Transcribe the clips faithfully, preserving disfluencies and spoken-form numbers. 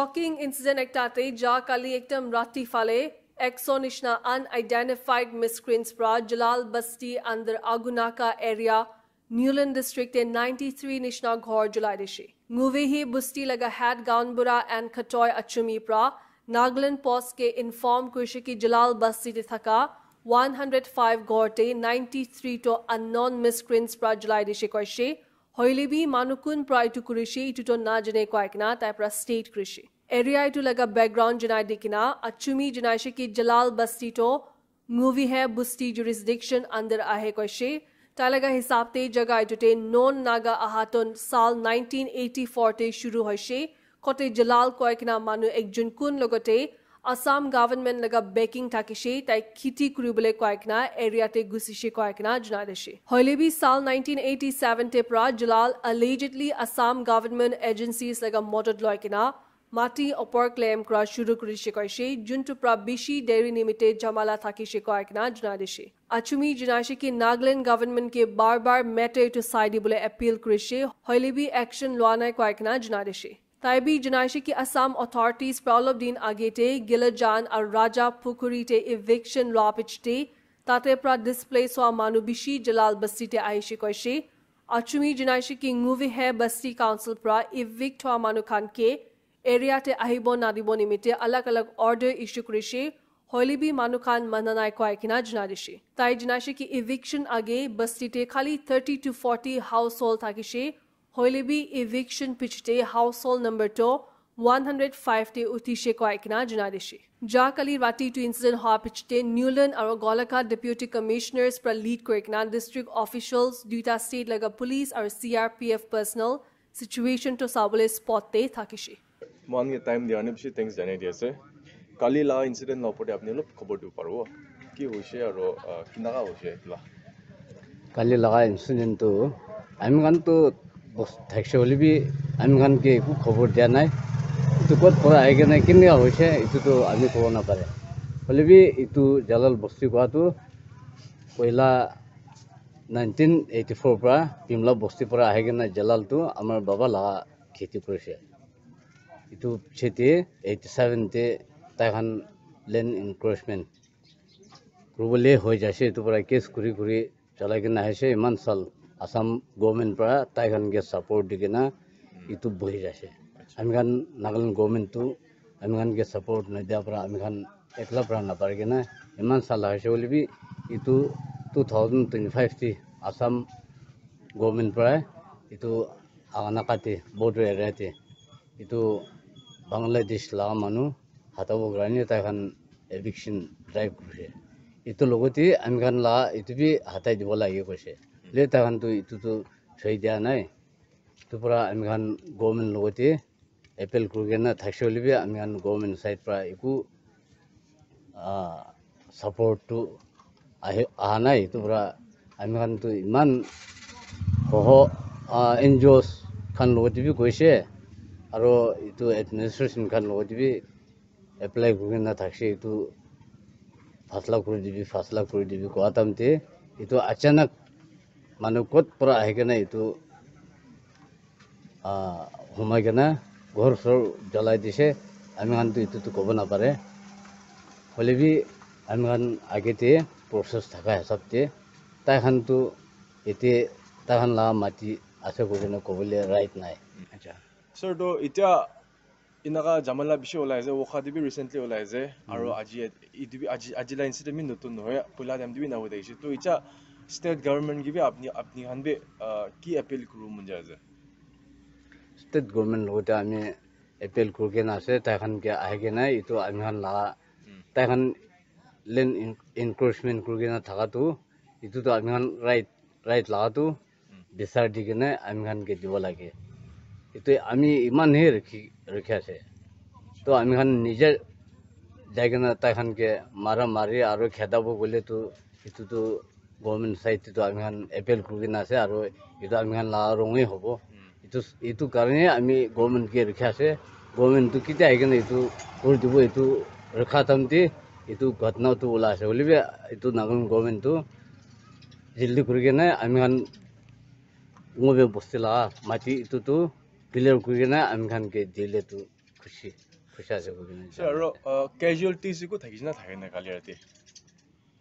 Shocking incident ekta te ja kali ekdam rati phale ekso nishna unidentified miscreants pra Jalal Basti under Agunaka area, Niuland district te ninety three nishna ghor julai dishi. Nguvehe Busti laga head Gaonbura and Khatoi Achumi pra Nagaland Post ke inform kurishe ki Jalal Basti te thaka one hundred five ghor te ninety three to unknown miscreants pra julai dishi koishe. Hoile bi manu kun pra itu kurishe itu to na jane koi kena tai pra state kurishe. Area itu laga background janai di kena Achumi janaishe ki Jalal Basti to Nguvehe Busti jurisdiction under ahe koishe. Tai laga hisab te jaga itu te non Naga ahaton sal nineteen eighty four te shuru hoishe. Kote Jalal koi kena manu ekjun kun logote Assam government laga backing thakishe, tai khiti kuribole koi kena area te gusishe koi kena janai dishe. Hoile bi sal nineteen eighty seven te pra Jalal allegedly Assam government agencies laga modot loi kena mati opor claim kura shuru kurishe koishe, juntu pra bishi deri nimite jamala thakishe koi kena janai dishe. Achumi janaishe ki Nagaland government ke bar bar matter itu sai dibole appeal kurishe, hoile bi action lua nai koi kena janai dishe. Tai bi janaishe ki Assam authorities pra olop din age te Gilajan aru Raja Pukhuri te eviction lua pichete tate pra displace hua manu bishi Jalal Basti te ahishe koishe. Achumi janaishe ki Nguvehe Basti Council pra evict hua manu khan ke area te ahibo nadibo nimite alag alag order issue kurishe, hoile bi manu khan mana nai koi kena janai dishe. Tai janaishe ki eviction age basti te khali thirty to forty household thakishe, hoile bi eviction pichete household number to one hundred five te utishe koi kena janai dishe. Ja kali rati tu incident hua pichete Niuland aru Golaghat deputy commissioners pra lead koi kena district officials, duita state laga police aru C R P F personnel situation to sabole spot te thakishe. Mohan ke time dia karne bishi thanks janai di ase. Kali la incident la opor te apni olop khobor dibo paribo. Ki hoise aru, ah, kinaka hoise etu la? Kali laga incident tu ami khan tu bos thakse hoile bi ami khan ke eku khobor dia nai. Etu kot pora ahi kena kinaka hoise etu tu ami kobo napare. Hoile bi etu Jalal Basti kowa tu poila nineteen eighty four pra Bimla Basti pra ahi kena Jalal tu amar baba laga kheti kurise. Etu piche te eighty seven te tai khan land encroachment kuribole hoi jaise, etu para case kuri kuri chalai kena aise, iman sal Assam government para tai khan ke support di kena etu bohi jaise. Ami khan Nagaland government tu ami khan ke support nadia para ami khan ekla para napari kena iman sal aise hoile bi etu two thousand twenty five te Assam government para etu Aganaka te border area te etu Bangladesh laga manu hatabo karne tai khan eviction drive kurise. Etu logote ami khan la etu bi hatai dibo lage koise. Le tai khan tu etu tu choi dia nai. Etu para ami khan government logote appeal kuri kena thakse hoile bi ami khan government side para eku ah, support tu ahi aha nai. Etu para ami khan tu iman hoho ah, N G Os khan logote bi koise aro etu administration khan logote bi apply kuri kena thakse etu fasla kuri dibi fasla kuri dibi kowa time te etu achanak manu kot para ahi kena etu ah, humai kena ghor sor jalai dise. Ami khan tu etu tu kobo napare. Hoile bi ami khan age te process thaka hisab te tai khan tu ete tai khan la mati ase koi kena kobole right nai. Acha. Sir, to itya enaka jamala bishi olai ase, Wokha te bi recently olai ase, aro aji, etu bi aji, aji la incident bi notun nohoi, puila time te bi ena hoi thakishe. To itya state government ke bi apni, apni khan bi, ah, ki appeal kuribo mon jai ase? State government logote ami appeal kuri kena ase, tai khan ke ahi kena etu ami khan la, tai khan land en-, encroachment kuri kena thaka tu, etu tu ami khan right, right laga tu bisar di kena ami khan ke dibo lage. Etu ami iman he rakhi, rakhi ase. To ami khan nije jai kena tai khan ke mara mari aro kheda bo gole tu etu tu government side te tu ami khan appeal kuri kena ase aro etu ami khan la wrong he hobo. Etu, etu karne ami government ke rakhi ase. Government tu ketia ahi kena etu kuri dibo etu rakha time te etu ghatna tu ulai ase. Hoile bi etu Nagaland government tu jaldi kuri kena ami khan Ngube bosti la mati etu tu clear kuri kena ami khan ke dile tu khushi. phusa ase koikena. Sir, aro, uh, casualties eku thakishe na thake na kali rati?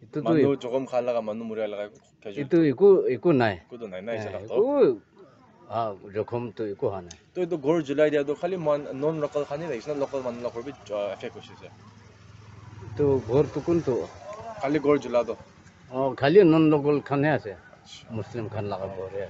Etu tu manu jokhom kha laga, manu muria laga casualty? Etu eku, eku nai. Eku tu nai na, eh, eku to, ah, jokhom tu eku ha nai. To etu ghor julai dia tu khali mon-, non local khan hi thakishe na local manu laga ghor bi, uh, affect hoise sir? Etu ghor tu kun tu? Khali ghor jula tu? Oh, khali non local khan hi ase. Muslim khan laga ghor hi.